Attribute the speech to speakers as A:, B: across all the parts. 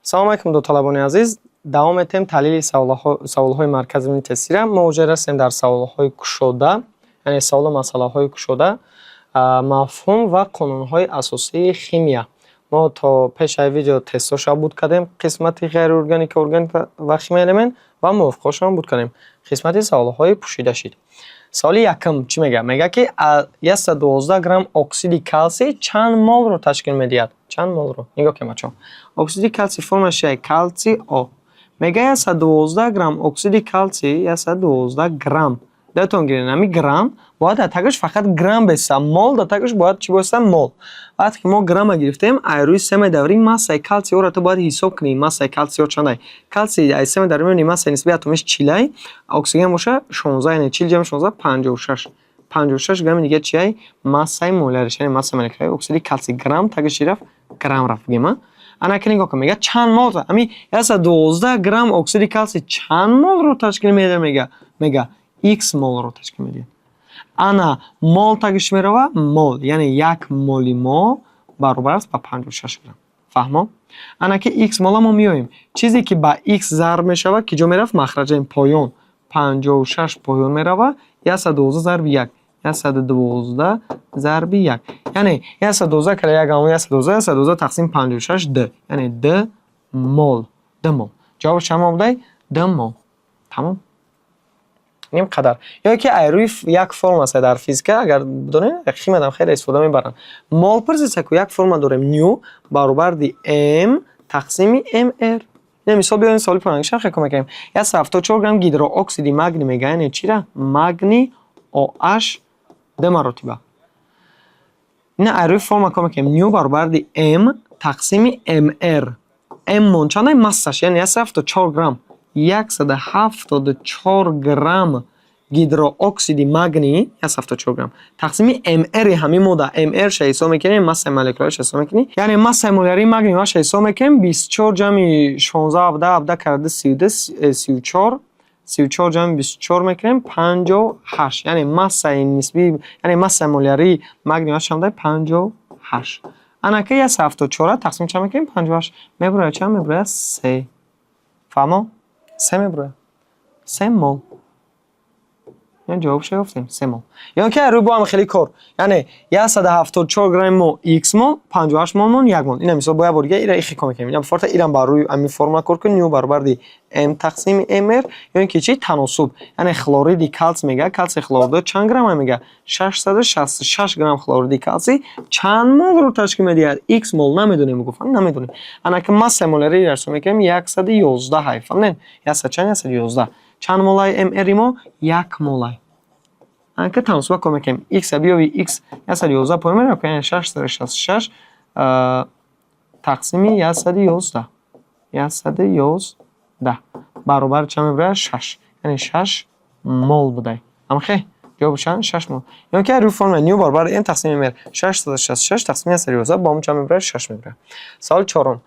A: Салом алайкум, дӯталабони азиз. Давом метем таҳлили саволҳои маркази миллии тестира. Мо уже расидем дар саволҳои кушода, яъне саволу масъалаҳои кушода, мафҳум ва қонунҳои асосии химия. Мо то пешаи видео тестҳоша буд кардем, қисмати ғайриорганика, органика ва химия элемент ва мувофиқҳошро буд кардем. Қисмати саволҳои пӯшида шид. Саволи якум чӣ мегӯяд? Мегӯяд, ки 112 грамм оксиди калсий чанд молро ташкил медиҳад? Чанд молро? Нигоҳ кунед, бачаҳо. Оксиди калсий формулаш чист? Калсий О. Мегӯяд, 112 грамм оксиди калсий, 112 грамм. Датон гиред, ҳамин грамм бояд дар тагаш фақат грамм беста. Мол дар тагаш бояд чӣ боста? Мол. Вақте ки мо грамма гирифтем, ай рӯи системаи даврӣ массаи калсийро ту бояд ҳисоб кунӣ. Массаи калсийро чандай? Калсий ай системаи даврӣ мебинӣ, массаи нисбии атомиш 40-ай, оксиген боша 16, яъне 40 ҷамъи 16, 56. 56 грамми дига чиай? Массаи моляриш, яъне массаи молекулаи оксиди калсий. Грамм тагаш чӣ рафт? Грамм рафт, бигем, а? Ана ки нигоҳ кун, мегӯяд, чанд мол? Ҳамин 112 грамм оксиди калсий чанд молро ташкил медиҳад, мегӯяд? Мегӯяд, х молро ташкил медиҳад. Ана мол тагиш мерава, мол, яъне як моли мо баробар аст ба 56 грамм. Фаҳмо? Ана ки х мола мо меоем. Чизе ки ба х зарб мешавад, ки ҷо мерафт? Махраҷаи поён. 56 поён мерава, 112 зарби 1. 112 зарби 1. Яъне 112 кара 1 ҳамон 112, 112 тақсим 56, 2. Яъне 2 мол. 2 мол. Ҷавобаш чанд мол будай? 2 мол. Тамом. Ним қадар. Ё ки ай рӯи як формула аст дар физика, агар бидонед, химиядам хеле истифода мебаранд. Мол пурсиса ку, як формула дорем: ню баробарди м тақсими мр. Не, мисол биёем, саволи пуррангиша хел кӯмак кунем. 174 грамм гидрооксиди магний мега, яъне чира? Магний OH ду маротиба. Ина ай рӯи формула кор мекунем. Ню баробарди м тақсими мр. М мон чанд? Массаш, яъне 174 грамм. 174 грамм гидрооксиди магний, 174 грамм тақсими мр ҳамин модда. Мр ша ҳисоб мекунем, массаи молекулаша ҳисоб мекунем, яъне массаи молярии магний ша ҳисоб мекунем: 24 ҷамъи 16, 17, 17 карда 32, 34, 34 ҷамъи 24 мекунем, 58. Яъне массаи нисбии, яъне массаи молярии магний чанд? 58. Анака 174 тақсим чанд мекунем? 58. Мебурояд чанд? Мебурояд се. Фаҳмо? Се мебурояд, 3 мол. Яъне ҷавобшо ёфтем, 3 мол. Ё ки рӯи бо ҳам хеле кор, яъне 174 грамм мо х мол, 58 мол мон 1 мол. Ина мисол, бо як бор дига ира ихи кор мекунем. Ина форта ирам бар рӯи ҳамин формула кор кунем: ню баробарди м тақсими мр. Ё ин ки чи? Таносуб. Яъне хлориди калсий мега, калсий хлоридо чанд грамм мега? 666 грамм хлориди калсий чанд молро ташкил медиҳад? Х мол намедонем, гуфтам, намедонем. Ана ки массаи молярии ҳисоб мекунем, 111 ҳай. Фаҳмидед? Яксад чанд? 111. Чанд молаи мр мо? 1 молай. Ана ки таносуба кор мекунем. Х биёви, х 111 поён меравад, яъне 666 тақсими 111, 111 баробар чанд мебарояд? 6, яъне 6 мол будай. Амхе ҷавоби чанд? 6 мол. Ё ки рӯи формула ню баробар м тақсими мр, 666 тақсими 111 бо ҳамон чанд мебарояд? 6 мебарояд. Саволи чорум.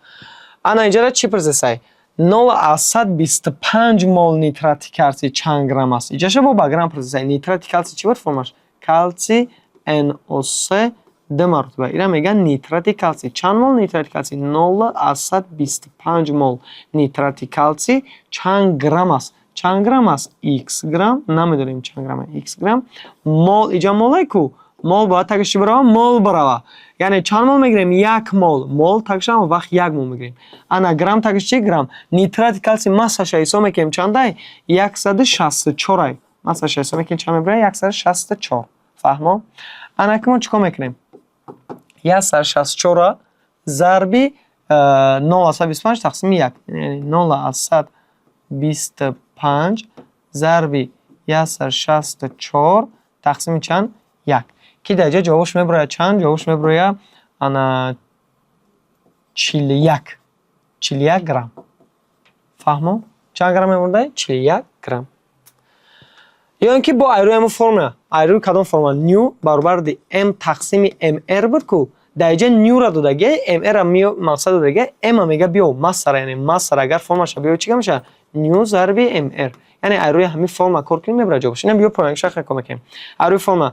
A: Ана инҷара чӣ пурсисай? 0,25 мол нитрати калсий чанд грамм аст? Иҷаша бо ба грамм пурсисай. Нитрати калсий чӣ буд формулаш? Калсий NO3 ду маротиба. Ира мегӯянд нитрати калсий. Чанд мол нитрати калсий? 0,25 мол нитрати калсий чанд грамм аст? Чанд грамм аст? Х грамм намедонем, чанд грамм х грамм. Мол иҷа молай ку, мол бояд тагиш чӣ барава? Мол барава. Яъне чанд мол мегирем? 1 мол. Мол тагиш ҳам вақт 1 мол мегирем. Ана грамм тагиш чи? Грамм. Нитрати калсий массаша ҳисоб мекунем, чандай? 164-ай. Массаша ҳисоб мекунем, чанд мебарад? 164. Фаҳмо? Ана ки мо чӣ кор мекунем? 164-ра зарби 0,25 тақсими як, яъне 0,25 зарби 164 тақсими чанд? Як. Ки дар ҷа ҷавобш мебарояд чанд? Ҷавобш мебарояд ана 41, 41 грамм. Фаҳмо? Чанд грамм мемонда? 41 грамм. Ё ин ки бо айрӯи ҳамон формула. Айрӯи кадом формула? Ню баробарди м тақсими мр буд ку. Дар инҷа нюра додагия, мр мақсад додагия, м мега биё массара, яъне массара агар формулаша биё, чӣ мешавад? Ню зарби мр. Яъне айрӯи ҳамин формула кор кунем, мебарад ҷавобш. Ина биё, поянгиша хел кор мекунем. Айрӯи формула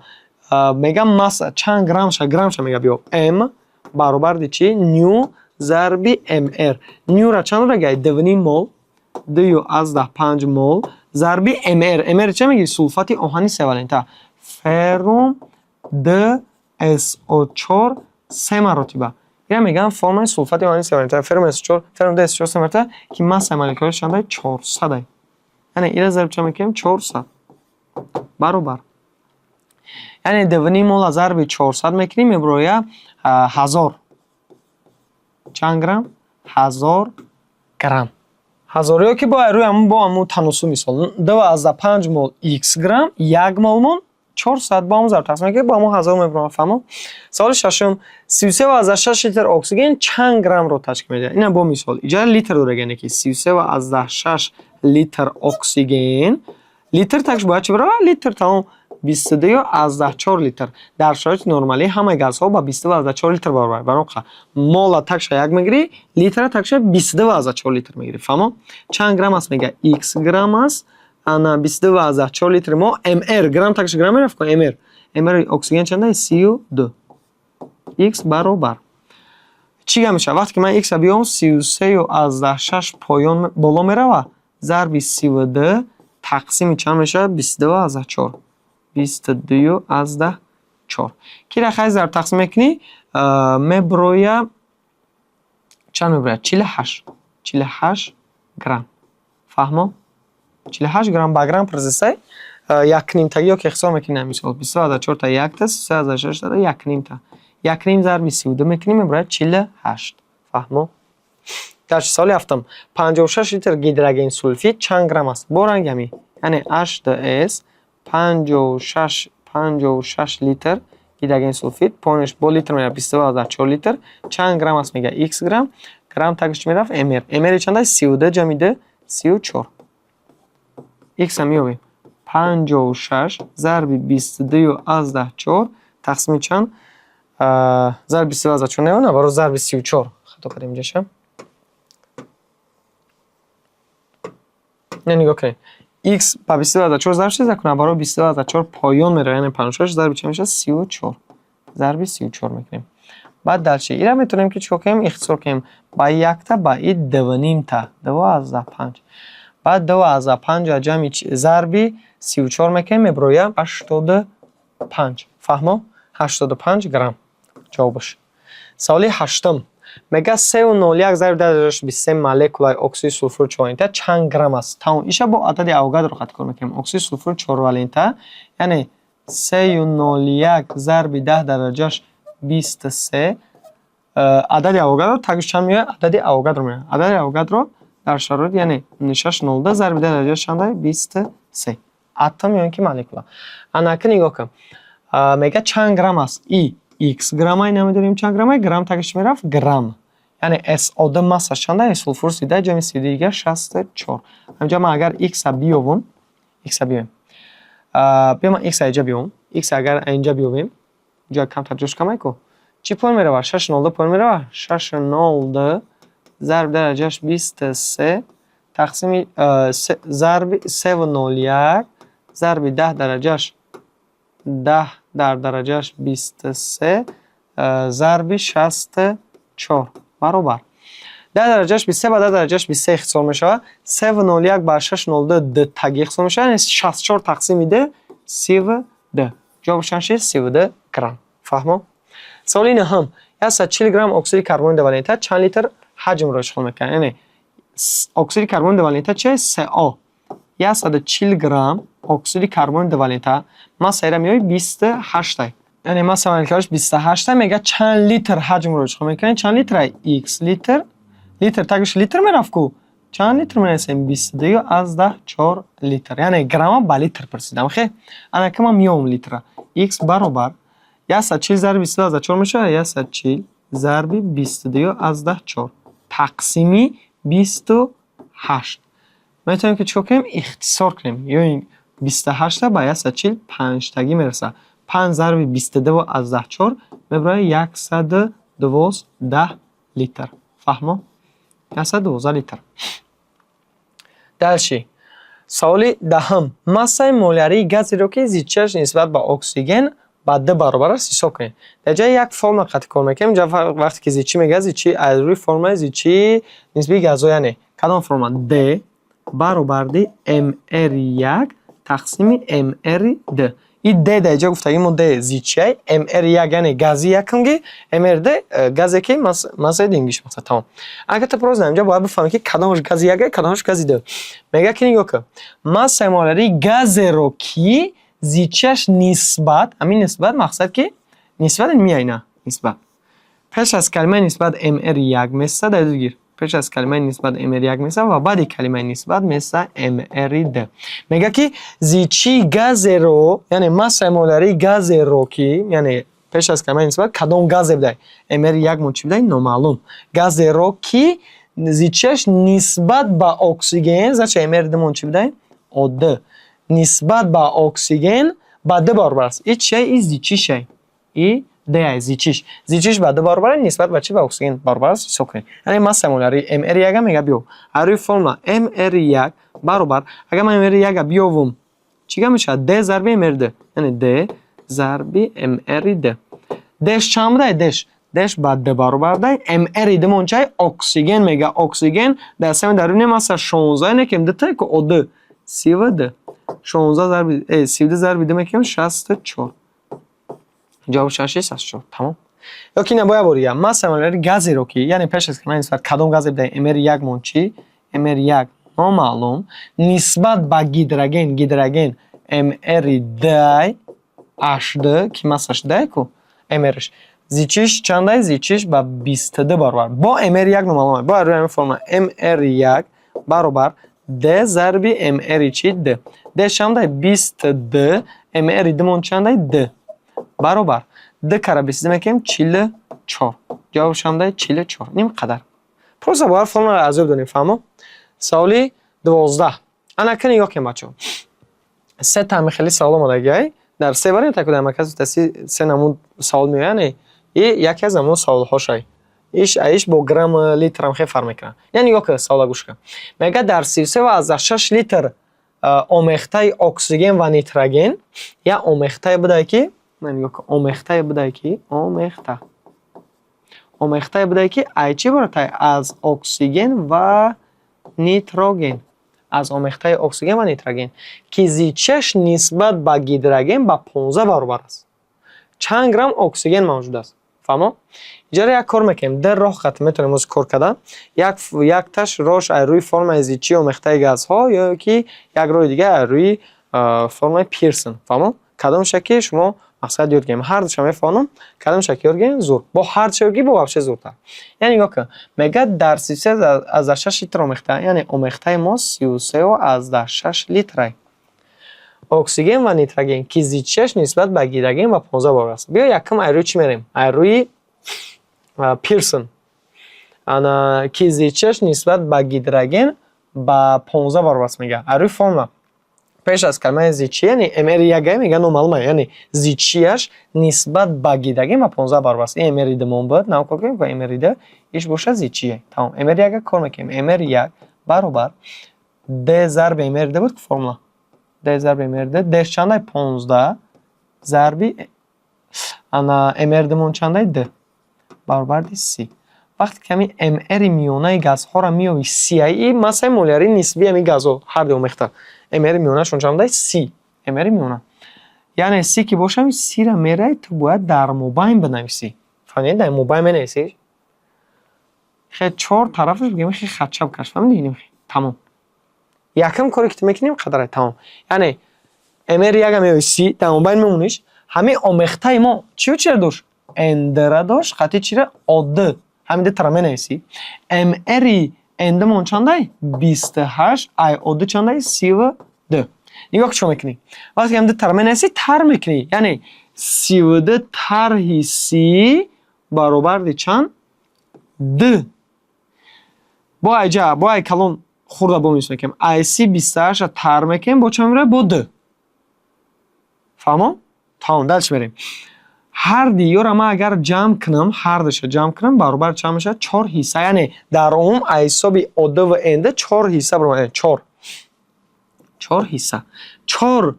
A: мега масса чанд граммша, граммша мега биё, м баробарди чӣ? Ню. зарби МР. Нюра чанд дора? 2,5 мол, 2,5 мол зарби МР. МР чӣ мегирӣ? Сулфати оҳани севалента. Феррум 2 SO4 се маротиба. Ина мегӯям формаи сулфати оҳани севалента. Феррум SO4, феррум 2 SO4 се маротиба, ки массаи молекулааш чанда? 400. Яъне ира зарб чанд мекунем? 400. Баробар. Яъне 2,5 мола зарби 400 мекунем, мебирояд 1000. Чанд грамм? 1000 грамм. 1000 ё ки бо рӯи ҳамун, бо ҳамун таносуб, мисол 2,5 мол x грамм, 1 мол мон 400, бо ҳамун зарб тақсим мекунем, бо ҳамун 1000 мебирояд. Фаҳмо? Саволи шашум: 33,6 литр оксиген чанд граммро ташкил медиҳад? Ина бо мисол иҷа литр дорад, яъне ки 33,6 литр оксиген, литр такш бояд чӣ баробар? Литр, тамом. 22,4 литр. Дар шароити нормалӣ ҳамаи газҳо ба 22,4 литр баробар. Барои мола такша як мегирӣ, литра такша 22,4 литр мегирӣ. Фаҳмо? Чанд грамм аст, мега? X грамм аст. Ана 22,4 литр мо МР, грамм такша грамм мерафт ко МР. МР оксиген чанда? 32. X баробар. Чӣ гап мешавад? Вақте ки ман X-а биём, 33,6 поён боло мерава, зарби 32 тақсими чанд мешавад? 22,4. 22,4. Ки рахай зарб тақсим мекунӣ, меброя чанд меброяд? 48. 48 грамм. Фаҳмо? 48 грамм ба грамм процессай якнимтагӣ ё ки ҳисоб мекунем, мисол 22,4 та якта, 33,6 та якнимта. Якним зарби 32 мекунем, меброяд 48. Фаҳмо? Дар саволи ҳафтум: 56 литр гидроген сулфид чанд грамм аст? Бо ранги ҳамин, яъне H2S, 56, 56 литр гидроген сулфид, поинаш бо литр меравад, 22,4 литр чанд грамм аст, мега? X грамм. Грамм тагиш чӣ мерафт? МР. МР чанд аст? 32 ҷамъи 2, 34. X-а меёбем: 56 зарби 22,4 тақсими чанд? Зарби 22,4 не, баро зарби 34, хато кардем инҷаша. Не, нигоҳ кунед, x ба 22,4 зарб шуда кунад, барои 22,4 поён меравад, яъне 56 зарби чанд мешавад? 34. Зарби 34 мекунем. Баъд дальше ира метавонем ки чикор кунем? Ихтисор кунем ба якта, ба и дувнимта, 2,5. Баъд 2,5 ҷамъи зарби 34 мекунем, мебирояд 85. Фаҳмо? 85 грамм ҷавобаш. Саволи ҳаштум мега: 3,01 зарби 10 дараҷаи 23 молекулаи оксиди сулфури чорвалента чанд грамм аст? Тамом, иша бо адади Авогадро хат кор мекунем. Оксиди сулфури чорвалента, яъне 3,01 зарби 10 дараҷаш 23. Адади Авогадро тагиш чанд меояд? Адади Авогадро меояд. Адади Авогадро дар шароит, яъне 6,02 зарби 10 дараҷаш чанда? 23. Атом ё ин ки молекула. Анаки нигоҳ кун, мега чанд грамм аст? И x граммай, намедонем чанд граммай. Грамм тагиш чӣ мерафт? Грамм. Яъне SO2 массаш чанда? Сулфур 32 ҷамъи 32 дигар 64. Ҳаминҷа ман агар x-а биёвам, x-а биёем, биё, ман x-а инҷа биёвам, x агар инҷа биёвем, инҷа камтар ҷош камай ку, чӣ поён меравад? 6,02 поён меравад. 6,02 зарби дараҷаш 23 тақсими зарби 3,01 зарби 10 дараҷаш, 10 дар дараҷаш 23 зарби 64 баробар. 10 дараҷаш 23 ба 10 дараҷаш 23 ихтисор мешавад. 3,01 ба 6,02 дтагӣ ихтисор мешавад, яъне 64 тақсими д, 32. Ҷавобаш чанд шуд? 32 грамм. Фаҳмо? Саволи нӯҳум: 140 грамм оксиди карбони дувалента чанд литр ҳаҷмро ишғол мекунад? Яъне оксиди карбони дувалента чист? СО. 140 грамм оксиди карбони дувалента, массаира меояд 28-тай, яъне масса молекулааш 28-та. Мега чанд литр ҳаҷмро ишғол мекунад? Чанд литра? X литр. Литр тагиш литр мерафт ку. Чанд литр менависем? 22,4 литр. Яъне грамма ба литр пурсидам. Хе, ана ки ман меёвам литра. X баробар 140 зарби 22,4 мешавад. 140 зарби 22,4 тақсими 28. Метавонем ки чикор кунем? Ихтисор кунем. Ё ин 28-та ба 140 панҷтагӣ мерасад. Панҷ зарби 22,4 мебарояд 112 литр. Фаҳмо? 112 литр. Дальше. Саволи даҳум: массаи молярии газеро, ки зичиаш нисбат ба оксиген Ба д баробар аст, ҳисоб кунед. Дар ҷои як формула қатъи кор мекунем. Инҷа вақте ки зичӣ мегӯяд, зичӣ аз рӯи формулаи зичии нисбии газҳо, яъне кадом формула? D баробарди mr1 тақсими mr2. И D дар ҷо гуфтагӣ мо D зичиай, mr1 яъне гази якумги, mr2 газе ки массаи дуюмгиш, масалан, тамом. Агар ту просто инҷа бояд бифаҳмӣ, ки кадомаш гази як, кадомаш гази ду. Мегӯяд, ки нигоҳ кун, массаи молярии газеро, ки зичиаш нисбат, ҳамин нисбат, мақсад ки нисбат меяй, на нисбат, пеш аз калимаи нисбат mr1 места, дар гир, пеш аз калимаи нисбат mr1 места ва баъди калимаи нисбат места mr2. Мегӯяд, ки зичии газеро, яъне массаи молярии газеро, ки, яъне пеш аз калимаи нисбат кадом газе будай, mr1 мо чӣ будай, номаълум, газеро, ки зичиаш нисбат ба оксиген, значит mr2 мо чӣ будай, О2, нисбат ба оксиген ба д баробар аст. И чия? И зичишай, и д зичиш. Зичиш ба д баробар, нисбат ба чӣ? Ба оксиген баробар аст, ҳисоб кунед. Яъне массаи молярии mr1 мега биёв аз рӯи формула mr1 баробар, агар ман mr1 биёвум, чӣ гап мешавад? D зарби mr2, яъне d зарби mr2. Дш чанд будай? Дш ба д баробар дай. Mr димон чай? Оксиген мега. Оксиген дар сами даруни масса 16, не ки дта ку О2 32, 16 зарби 32 зарби д мекунем, 64. Ҷавоб 64, тамом. Ё ки на, бояд бори дигар, массаи молярии газеро, ки, яъне пеш аз калимаи нисбат кадом газе будай, mr1 мон чӣ? Mr1 номаълум, нисбат ба гидроген, гидроген mr д h2, ки массаш д ку mrш, зичиш чандай? Зичиш ба 22 баробар. Бо mr1 номаълум, бо рӯи ҳамин формула mr1 баробар d зарби mr чи? Д. D чандай? 22. Mr димон чандай? Д баробар. Д кара 22 мекунем, 44. Ҷавоб чандай? 44. Ним қадар. Просто бояд формуларо аз ёд донем, фаҳмо? Саволи 12. Ана ка нигоҳ кунем, бачаҳо. Се тами хеле савол омадагиай. Дар се вариант дар маркази тести се намуд савол меояд, яъне и яке аз намуд саволҳошай. Иш аиш бо грамм, литрам хеле фарқ мекунад. Яъне нигоҳ кун, савола гӯш кун. Мегӯяд, дар 33,6 литр омехтаи оксиген ва нитроген, як омехтае будае ки, нигоҳ кун, омехтае будае ки, омехтае будае ки ай чӣ иборатай? Аз оксиген ва нитроген, аз омехтаи оксиген ва нитроген, ки зичиаш нисбат ба гидроген ба 15 баробар аст, чанд грамм оксиген мавҷуд аст? Фаҳмо? Иҷара як кор мекунем, ду роҳ қатъ метавонем оз кор кардан. Якташ роҳш аз рӯи формулаи зичии омехтаи газҳо ё ки як роҳи дига аз рӯи формулаи Пирсон. Фаҳмо? Кадомша ки шумо мақсад ёд гирем, ҳар душа мефаҳмам, кадомша ки ёд гирем, зур. Бо ҳар душа ёд гирӣ, бо вообще зуртар. Яъне нигоҳ кун, мегӯяд, дар 33,6 литр омехта, яъне омехтаи мо 33,6 литрай оксиген ва нитроген, ки зичиаш нисбат ба гидроген ба 15 баробар аст. Биё, якум аз рӯи чӣ мерем? Аз рӯи Пирсон. Ана, ки зичиаш нисбат ба гидроген ба 15 баробар аст, мегӯяд. Аз рӯи формула пеш аз калимаи зичӣ, яъне mr як мега номаълума, яъне зичиаш нисбат ба гидроген ба 15 баробар аст. Ин mr димон буд, нав кор кунем, mr д иш бошад зичие. Тамом, mr як кор мекунем. Mr як баробар d зарби mr д буд формула. D зарби mr д, d чандай? 15 зарби, ана, mr димон чандай? Д баробарди 30. Вақте ки ҳамин mr миёнаи газҳоро меёбӣ, си, массаи молярии нисбии ҳамин газҳо ҳар ду омехта, mr миёнашон чандай? 30. Mr миёна, яъне 30 ки бошам, сира мерай, ту бояд дар мобайн бинависӣ. Фаҳмидӣ? Дар мобайн менависӣ, хе чор тарафаш бигем, хе хатчап каш. Фаҳмидӣ? Тамом. Якум коре ки ту мекунем қадаре, тамом. Яъне mr яка меои, 30 дар мобайн мемониш. Ҳамин омехтаи мо чиё чира дошт? Ндра дошт, қати чира? Од. Ҳамин дутара менависӣ. Мри ндмон чандай? 28. Ай од чандай? 32. Нигоҳ, чӣ мекунӣ? Вақте ки ҳамин дутара менависӣ, тар мекунӣ, яъне 32 тарҳи 30 баробарди чанд? Д. Бо айҷа, бо ай калон хурда бо мис мекунем. Ай си 28-а тар мекунем, бо чанд меравад? Бо д. Фаҳмо? Тамом, дальше мерем. Ҳар диёра ман агар ҷамъ кунам, ҳар душа ҷамъ кунам, баробар чанд мешавад? Чор ҳисса. Яъне дар умум аз ҳисоби од ва нд чор ҳисса баромад. Чор ҳисса, чор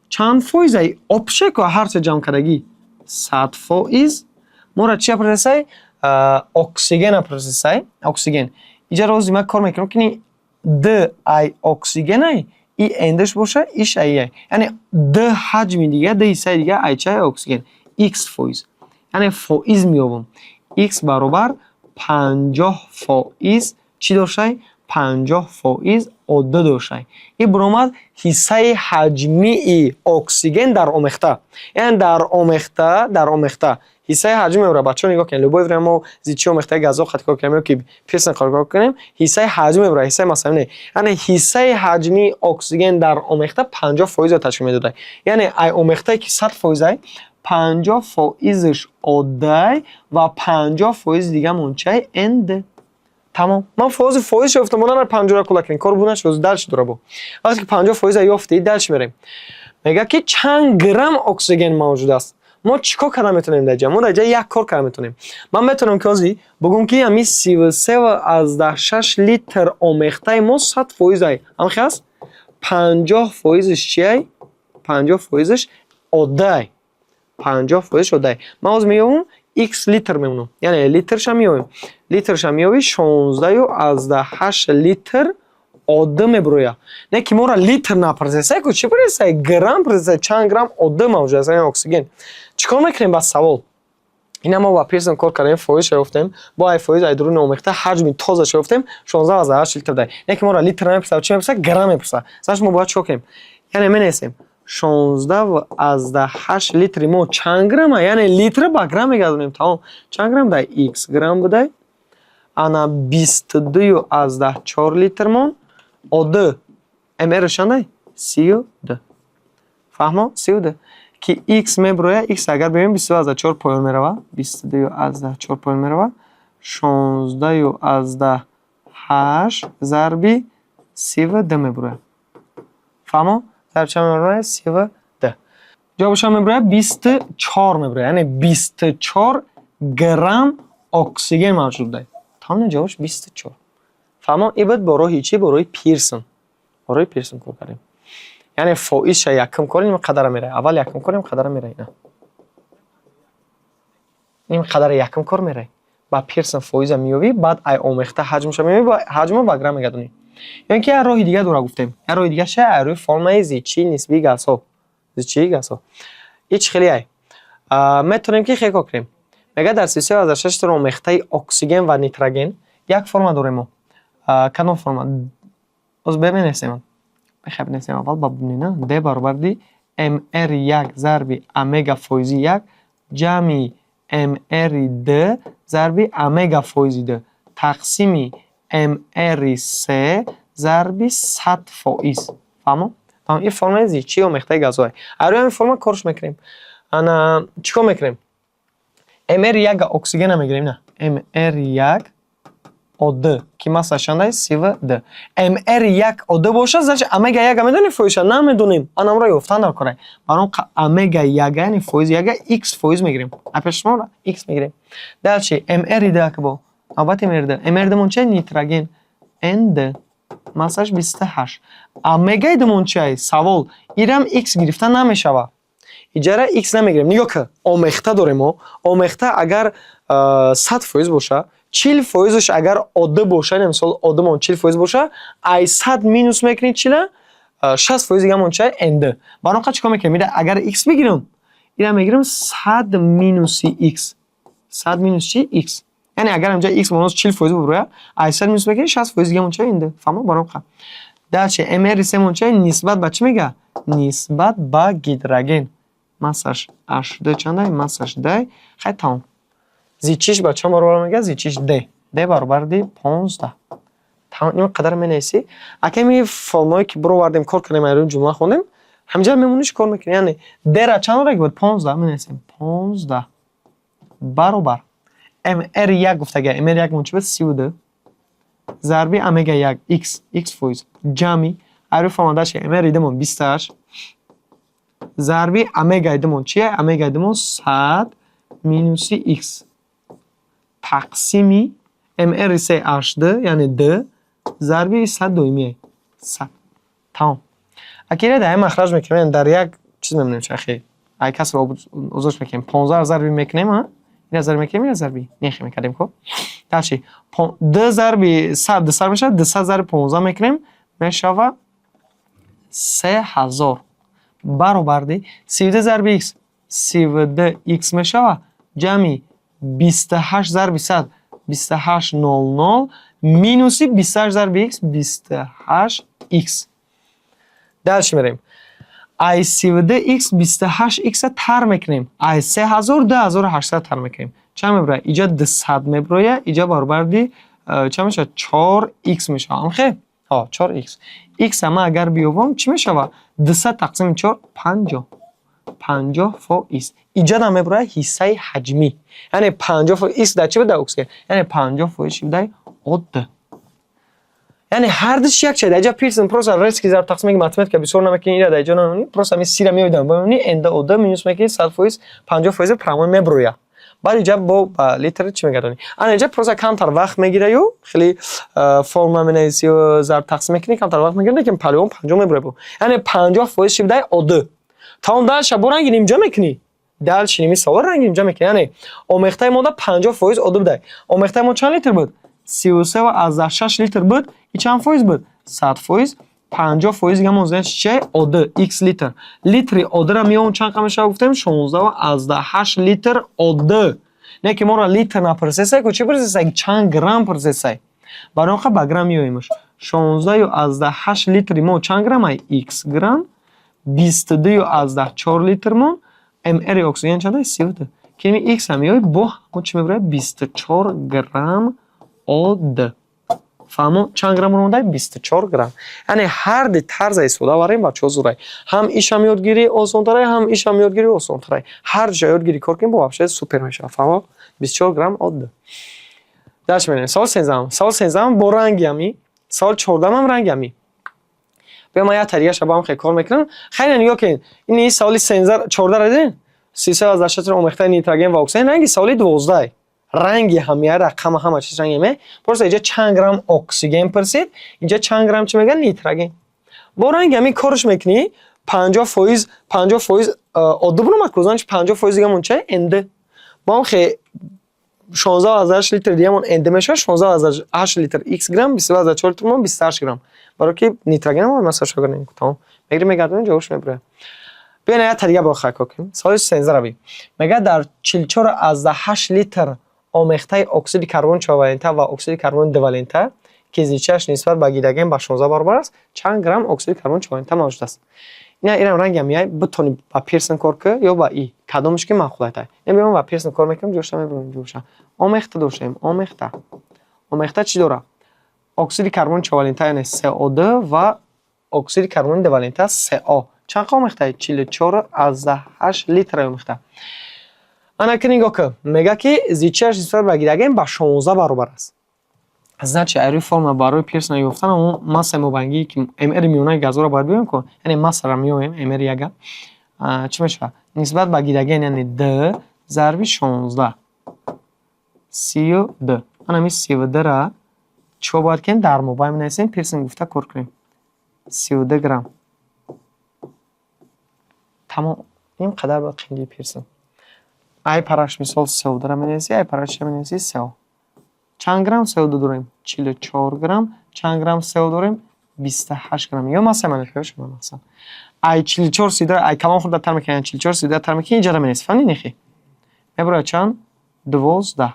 A: чанд фоизаи общее ку ҳар се ҷамъ кардагӣ? 100%. Моро чи пурсай? Оксигена пурсай, оксиген. Иҷа рози ман кор мекунам, ки д ай оксигенай и ндш боша, иш ай, яъне д ҳаҷми дига, д ҳиссаи дига ай чай? Оксиген, х фоиз, яъне фоиз меёбам. Х баробар 50% чӣ доштай? 50% О2 доштай. Ин биромад ҳиссаи ҳаҷмии оксиген дар омехта, яъне дар омехта, дар омехта ҳиссаи ҳаҷм мебарад. Бачаҳо, нигоҳ кунед, любое время мо зичии омехтаи газҳо хати кор кунем ё ки Пирсон кор кунем, ҳиссаи ҳаҷм мебарад, ҳиссаи массавӣ не. Яъне ҳиссаи ҳаҷмии оксиген дар омехта 50 фоизро ташкил медодад. Яъне ай омехтае ки 100 фоизай, 50 фоизш О2 ва 50 фоизи дигамон чай? Нд. Тамом. Ман фоизи фоизш ёфтам, мо набар панҷоҳра кула кунем, кор бу нашуд, дальше дора бо. Вақте ки 50 фоиза ёфтӣ, дальше мерем. Мегӯяд, ки чанд грамм оксиген мавҷуд аст? Мо чӣ кор карда метавонем дар ҷа? Мо дар ҷа як кор карда метавонем. Ман метавонам, ки ҳозир бугӯм, ки ҳамин 33,6 литр омехтаи мо 100 фоизай. Ҳамхел аст? 50 фоизш чиай? 50 фоизш О2-ай. 50 фоизш О2-ай. Ман ҳозир меёбам, х литр мемонам. Яъне литрша меёбем. Литрша меёбӣ, 16,8 литр О2 мебурояд. Не ки моро литр напурсесай ку, чӣ пурсесай? Грамм пурсесай, чанд грамм О2 мавҷуд аст, яъне оксиген. Чӣ кор мекунем ба савол? Ина мо ба Пирсон кор кардем, фоизша ёфтем, бо ай фоиз ай дуруни омехта ҳаҷми тозаша ёфтем, 16,8 литр дай. Не ки моро литр намепурсад, чӣ мепурсад? Грамм мепурсад. Значит, мо бояд чӣ кор кунем? Яъне менависем: 16,8 литри мо чанд грамма? Яъне литр ба грамм мегардонем, тамом. Чанд грамм дай? Х грамм будай. Ана 22,4 литрмон О2 мр чандай? 32. Фаҳмо? 32. Ки х мебурояд, х агар бибинем, 22,4 поён меравад, 22,4 поён меравад, 16,8 зарби 32 мебурояд. Фаҳмо? Зарби чанд мебурояд? 32. Ҷавобашам мебурояд, 24 мебурояд, яъне 24 грамм оксиген мавҷуд буда. Тамом, ҷавобаш 24. Фаҳмо? Ин буд бо роҳи чӣ? Бо роҳи Пирсон. Бо роҳи Пирсон кор кардем. Яъне фоизша якум кор ин қадара меравад. Аввал якум кор ин қадара меравад. Ина. Ин қадара якум кор меравад. Ба Пирсон фоиза меёбӣ, баъд ай омехта ҳаҷмша меёбӣ ва ҳаҷмро ба грамм мегардонӣ. Ё ин ки як роҳи дига дора, гуфтем. Як роҳи дига ша ай рӯи формаи зичии нисбии газҳо. Зичии газҳо. Ин чӣ хеле ай? Метавонем, ки хел кор кунем. Мегӯяд, дар 33,6 литр омехтаи оксиген ва нитроген як форма дорем мо. Кадом форма? Боз бменависем. Бихай, бинависем аввал, ба бубинед. D баробари МР1 зарби омега фоизи як ҷамъи МР2 зарби омега фоизи д тақсими МР3 зарби 100%. Фаҳмо? Тамом, ин формаи зичии омехтаи газҳое. Аз рӯи ҳамин форма корш мекунем. Ана чӣ кор мекунем? МР1 оксигена мегирем, на. МР1 О2 ки массаш чанд аст? 32. МР1 О2 бошад, значит, омега 1 медонем фоизша? Намедонем. Анамро ёфтан дар кора. Баром омега 1, яъне фоизи 1, х фоиз мегирем. А пеш шумо х мегирем. Дальше МР2 ки бо навбати МР2. МР2 мон чи? Нитроген. НД. Массаш 28. Омегаи думон чи? Савол. Ирам х гирифта намешавад. Иҷара х намегирем. Нигоҳ кун, омехта дорем мо. Омехта агар 100% боша, 40 фоизаш агар О2 боша, яъне мисол О2-мон 40% боша, ай 100 минус мекунӣ чила, 60 фоиз дигамон ча? НД. Барои он чӣ кор мекунем? Ира агар х бигирам, ира мегирам 100 минуси х. 100 минус чи? Х. Яъне агар инҷа х монос 40% бубурояд, ай 100 минус мекунӣ, 60 фоиз дигамон ча? НД. Фаҳмо? Барои он дальше МР семон ча? Нисбат ба чӣ мега? Нисбат ба гидроген. Массаш H2 чандай? Массаш Д. Хай, тамом. Зичиш ба чанд баробар мега? Зичиш Д. Д баробар ди 15. Тамом, ин қадар менависӣ. Ака, ин формаое ки бировардем, кор кардем, айрӯи ҷумла хондем, ҳамҷа мемонӣ, чӣ кор мекунӣ? Яъне Д-ра чанд ораги буд? 15 менависем. 15 баробар МР як гуфтага, МР як мон чӣ буд? 32 зарби омега як х, х фоиз ҷамъи айрӯи формадаши МР думон 28 зарби омегаи думон чие? Омегаи думон 100 минуси х тақсими МР се H2, яъне Д зарби 100 доимие. 100. Тамом. Ака, ира дар як махраҷ мекунем, дар як чиз мемонем чахе. Ай касро озош мекунем, 15 зарби мекунем, а ина зарби мекунем, ина зарби нехе мекардем ко. Дальше д зарби 100, 200 мешавад, 200 зарби 15 мекунем, мешава 3000, баробарди 32 зарби х, 32 х мешава, ҷамъи 28 зарби 100, 28 00, минуси 28 зарби х, 28 х. Дальше мерем. Ай 32 х 28 х тар мекунем, ай 3000 2800 тар мекунем, чанд мебирояд? Иҷа 200 мебирояд, иҷа баробарди чанд мешавад? 4 х мешавад. Амхе, 4 х. Х ама агар биёбам, чӣ мешавад? 200 тақсими 4, 50, 50%. Иҷа мебирояд ҳиссаи ҳаҷмӣ, яъне 50% дар чӣ буд? Дар оксиген. Яъне 50% чӣ будай? Одда. Яъне ҳар душ як чиз. Дар иҷа Пирсон просто резкий зарб тақсим меги, математика бисёр намекунӣ, ира дар иҷа намемонӣ, просто ҳамин сира меоидам, бимонӣ энда ода минус мекунӣ, 100%, 50% прямой мебирояд. Баъд иҷа бо ба литр чӣ мегардонӣ? Ана иҷа просто камтар вақт мегираю, хеле формула менависию зарб тақсим мекунӣ, камтар вақт мегирад, лекин палион 50 мебирояд. Яъне 50% чӣ будай? Ода. Тамом, дальше бо ранги нимҷа мекунӣ. Дальше ними савол ранги нимҷа мекунӣ. Яъне омехтаи мода 50% ода будай. Омехтаи мо чанд литр буд? 33,6 литр буд. И чанд фоиз буд? 100%. 50% гамон значит чи? Ода, х литр. Литри одара меом, чанд қа мешава гуфтем? 16,8 литр ода. Не ки моро литр напурсесай ку, чӣ пурсесай? Чанд грамм пурсесай. Барои он қа ба грамм меоемаш. 16,8 литри мо чанд грамм ай? Х грамм. 22,4 литр мо мр оксиген чанд ай? 32. Ки х ҳам меои, бо мо чӣ мебирояд? 24 грамм од. Фаҳмо, чанд грамм омода? 24 грамм. Яъне ҳар ди тарза истифода барем, бачаҳо, зурай. Ҳам ишам ёдгирӣ осонтарай, ҳам ишам ёдгирӣ осонтарай. Ҳар ҷо ёдгирӣ кор кунем, бо вообще супер мешавад. Фаҳмо, 24 грамм од. Дальше мерем. Савол 13-ам. Савол 13-ам бо ранги ҳами, савол 14-ам ҳам ранги ҳами. Биё, ман як таригаша бо ҳам хел кор мекунам. Хайр, нигоҳ кунед, ин саволи 13, 14-ра дидем, 33,6 омехтаи нитроген ва оксиген, ранги саволи 12, ранги ҳамия, рақама, ҳама чиз ранги ҳаме. Просто инҷа чанд грамм оксиген пурсид, инҷа чанд грамм чӣ мегӯяд? Нитроген. Бо ранги ҳамин корш мекунӣ, 50%, 50% оддӣ буромад ку, значит 50% дигамон ча? Нд. Бо ҳам хе 16,8 литр дигамон нд мешавад, 16,8 литр х грамм, 22,4 литр мо 28 грамм. Барои ки нитроген масалашо кардем, тамом. Мегирем, мегардонем, ҷавобш мебирояд. Биён, як тарига бо хай кор кунем. Саволи 13 би. Мегӯяд, дар 44,8 литр омехтаи оксиди карбони чорвалента ва оксиди карбони дувалента, ки зичиаш нисбат ба гидроген ба 16 баробар аст, чанд грамм оксиди карбони чорвалента мавҷуд аст? Ина инам ранги ҳам меяй, битони ба Пирсон кор кӯ ё ба и кадомаш ки маъқулайтай. Ин биём, ба Пирсон кор мекунем, ҷошта мебурем ҷоша. Омехта доштем, омехта. Омехта чӣ дорад? Оксиди карбони чорвалента, яъне СО2, ва оксиди карбони дувалента, СО. Чанд қа омехта? 44,8 литр омехта. Ана ки нигоҳ кун, мегӯяд, ки зичиаш нисбат ба гидроген ба 16 баробар аст. Значит, ай рӯи формула барои Пирсона ёфтан ҳамон массаи мобайнгие, ки мр миёнаи газҳоро бояд биёем ку, яъне массаро меёбем, мр яга чӣ мешавад? Нисбат ба гидроген, яъне д зарби 16, 32. Ана ҳамин 32-ра чико бояд кунем? Дар мобайн менависем, Пирсон гуфта кор кунем. 32 грамм. Тамом, ин қадар бояд қиндии Пирсон. Ай параш мисол СО2-ра менависӣ, ай параш чӣ менависӣ? СО. Чанд грамм СО2 дорем? 44 грамм. Чанд грамм СО дорем? 28 грамм. Ё массаи молекулаи шумо мақсад. Ай 44 32, ай калон хурдтар мекунем, 44 32 тар мекунем, инҷара менависӣ. Фаҳмидӣ нехи? Мебарояд чанд? 12.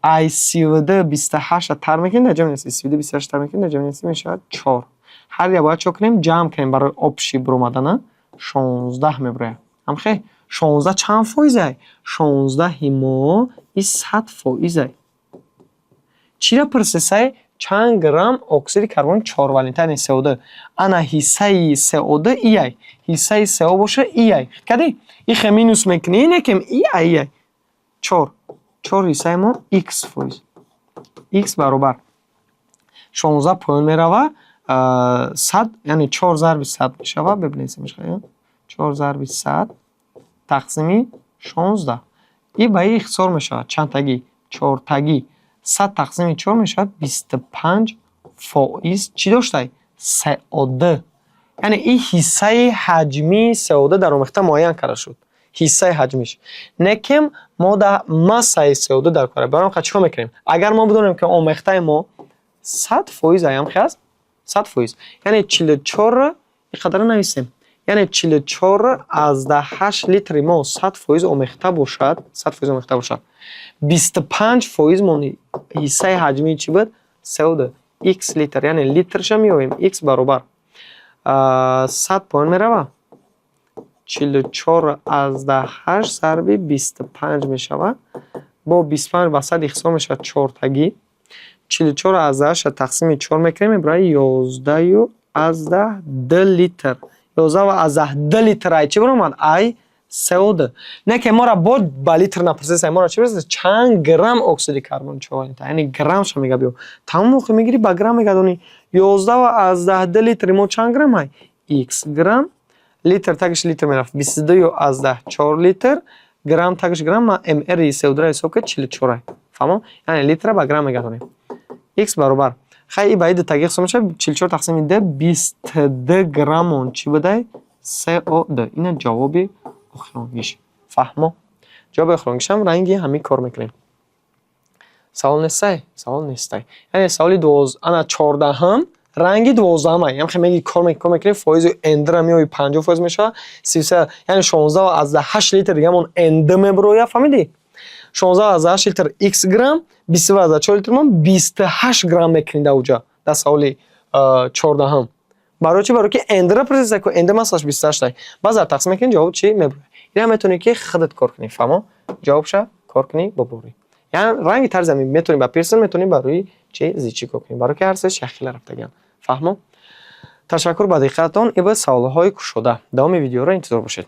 A: Ай 32 28 тар мекунем, дар ҷо менависӣ. 32 28 тар мекунем, дар ҷо менависӣ, мешавад 4. Ҳар як бояд чо кунем? Ҷамъ кунем барои общий буромадана, 16 мебарояд. Ҳамхе? 16 чанд фоизай? 16-и мо и 100%-ай. Чиро пурсисай? Чанд грамм оксиди карбони чорвалента, яъне СО2. Ана ҳиссаи СО2 ияй. Ҳиссаи СО боша ияй. Кадӣ? Ихе минус мекунӣ, некем ияй ияй. 4. 4 ҳиссаи мо х фоиз. Х баробар 16 поён мерава, 100, яъне 4 зарби 100 мешава, бибинед, мешава 4 зарби 100 тақсими 16. И ба и ихтисор мешавад. Чандтагӣ? Чортагӣ. 100 тақсими 4 мешавад 25%. Чӣ доштай? СО2. Яъне ин ҳиссаи ҳаҷмии СО2 дар омехта муайян карда шуд. Ҳиссаи ҳаҷмиш. Не кем мо да массаи СО2 дар кора. Барои чӣ кор мекунем? Агар мо бидонем, ки омехтаи мо 100% аям хест, 100%. Яъне 44 ин қадарро нависем. Яъне 44,8 литри мо 100% омехта бошад, 100% омехта бошад. 25% мо ҳиссаи ҳаҷмии чӣ буд? СО2. X литр, яъне литрша меёбем. X баробар 100 поён мерава. 44,8 зарби 25 мешавад. Бо 25 ба 100 ихтисор мешавад чортагӣ. 44,8 тақсими чор мекунем, мебарад 11,2 литр. 11,2 литр ай чӣ баромад? Ай СО2. Не ки моро бо ба литр напурсида, моро чӣ пурсида? Чанд грамм оксиди карбон чорвалента, яъне граммша мега биё. Тамом охи мегирӣ, ба грамм мегардонӣ. 11,2 литри мо чанд грамм ай? X грамм. Литр тагиш литр мерафт. 22,4 литр. Грамм тагиш грамм, ма МР СО2 ҳисоб кард, 44 ай. Фаҳмо? Яъне литра ба грамм мегардонем. X баробар. Хай, и ба иду таги ҳисоб мешавад, 44 тақсими д, 22 граммон чӣ будай? СО2. Ина ҷавоби охиронгиш. Фаҳмо? Ҷавоби охиронгишам ранги ҳамин кор мекунем. Савол нестай? Савол нестай. Яъне саволи ана 14-ҳам ранги 12-ҳам ай. Ям хе меги кор мекунем, фоизи НД-ра меои, 50% мешавад, 33, яъне 16,8 литр дигаамон НД мебирояд, фаҳмидӣ? 16,8 литр x грамм, 22,4 литр мо 28 грамм мекунем дар уҷа, дар саволи 14-ҳам. Барои чӣ? Барои ки НД-ра пурсида ку, НД массаш 28 ай. Баъд зар тақсим мекунем, ҷавоб чӣ мебирояд? Ина метавонӣ, ки худат кор кунӣ, фаҳмо? Ҷавобша кор кунӣ, бобурӣ. Яъне ранги тарзи ҳамин метавонӣ ба Пирсон, метавонӣ ба рӯи чӣ зичӣ кор кунӣ. Барои ки ҳар сеаш якхела рафтагианд. Фаҳмо? Ташаккур ба диққататон. Ин буд саволҳои кушода. Давоми видеоро интизор бошед.